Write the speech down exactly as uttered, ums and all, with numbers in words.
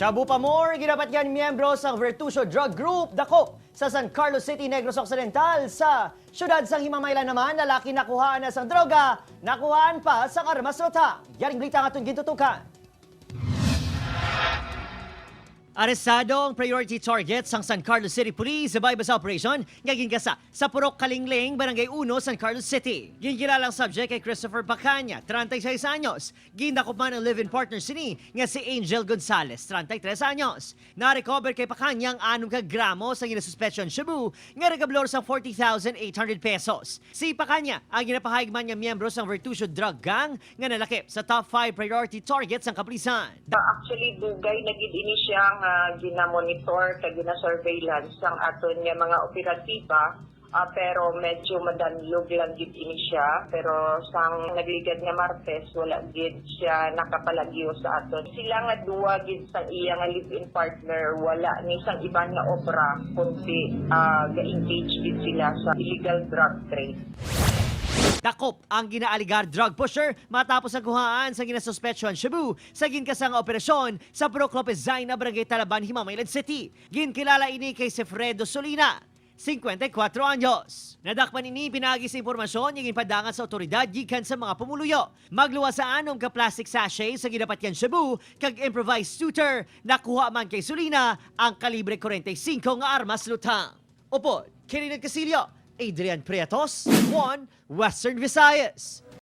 Shabu pa more, ginapatyan miyembro sang Virtucio Drug Group, dakop sa San Carlos City, Negros Occidental. Sa siyudad sang Himamaylan naman, lalaki nakuhaan na sang droga, nakuhaan pa sang armas lutang. Yaring balita ang aton gintutukan. Arestado ang priority target sang San Carlos City Police sa baybayon sa operasyon nga ginkasa sa Purok Kalingling, Barangay Uno, San Carlos City. Ginkilala ang subject kay Christopher Pacanya, treinta y seis anyos. Gindakop man ang live-in partner sini nga si Angel Gonzalez, treinta y tres anyos. Na-recover kay Pacanya ang anom ka gramo sa ginasuspetsyon shabu nga nagabalor sang forty thousand eight hundred pesos. Si Pacanya ang ginapahayag man nga miyembro sang Virtucio Drug Gang nga nalakip sa top five priority target sang kapulisan. Actually, dugay na gid ini siya nga ginamonitor kag ginasurveillance sang aton nga mga operatiba, ah, pero medyo madanlog lang gid ini siya. Pero sang nagligad nga Martes, wala gid siya nakapalagyo sa aton. Sila nga duwa gid sang iya nga live-in partner, wala ni sang iban nga obra, kundi, ah, ga-engage gid sila sa illegal drug trade. Dakop ang ginaaligar drug pusher matapos ang kuhaan sa ginasuspetsyon shabu sa ginkasa nga operasyon sa Purok Lopez Zaina, Barangay Talaban, Himamaylan City. Ginkilala ini kay Sefredo Solina, cincuenta y cuatro anyos. Nadakpan ini pinaagi sa impormasyon nga ginpadangat sa awtoridad gikan sa mga pumuluyo. Magluwas sa anom ka plastic sachet sa ginapatyan shabu kag improvised shooter, nakuha man kay Solina ang kalibre forty-five nga armas lutang. Upod kay Rinald Casillo, Adrian Prietos, One Western Visayas.